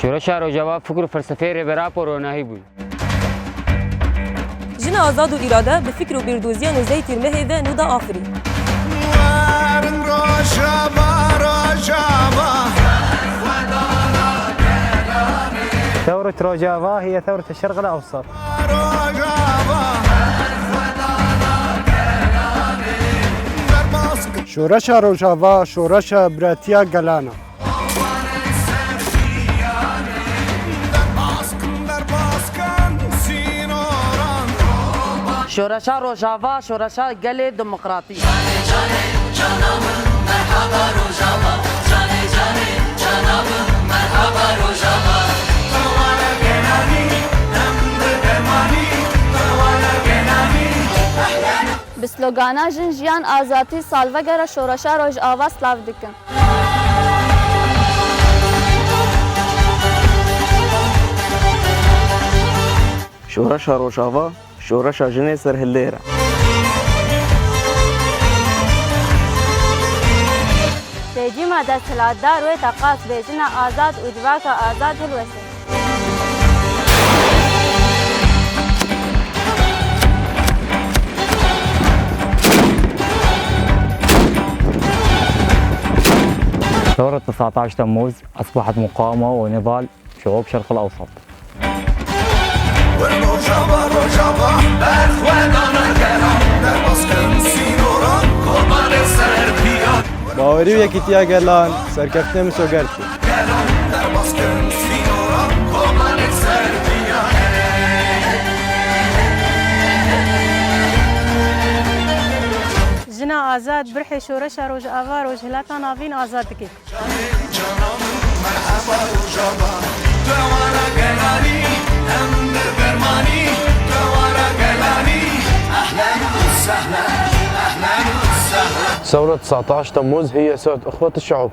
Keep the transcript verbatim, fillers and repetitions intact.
Şoreşa Rojava fikr û felsefeyê Rêber Apo ronahî bû. Jina azad û îrade bi fikr û bîrdoziya nêzeyî Tîrmehê ve nû da afirî. Werin Rojava, Rojava. ثورة روجافا هي ثورة الشرق الأوسط. Şoreşa Rojava, şoreşa biratiya gelan e. Şoreşa Rojava, şoreşa gelê demokratîk. Bi slogana Jin, Jiyan, Azadî, salvegera Şoreşa Rojava silav dikin. Şoreşa Rojava, şoreşa jinê serhildêr e. Rejîma desthilatdar wê teqas bê jina azad û civaka azad hilwese. ثورة تسعتاش تموز أصبحت مقاومة ونضال شعوب شرق الأوسط. Bawerî û yekîtiya gelan serkeftinê misoger dike. Jina azad bi rihê Şoreşa Rojava Rojhilata Navîn azad dike. ثورة تسعتاش تموز هي ثورة أخوة الشعوب.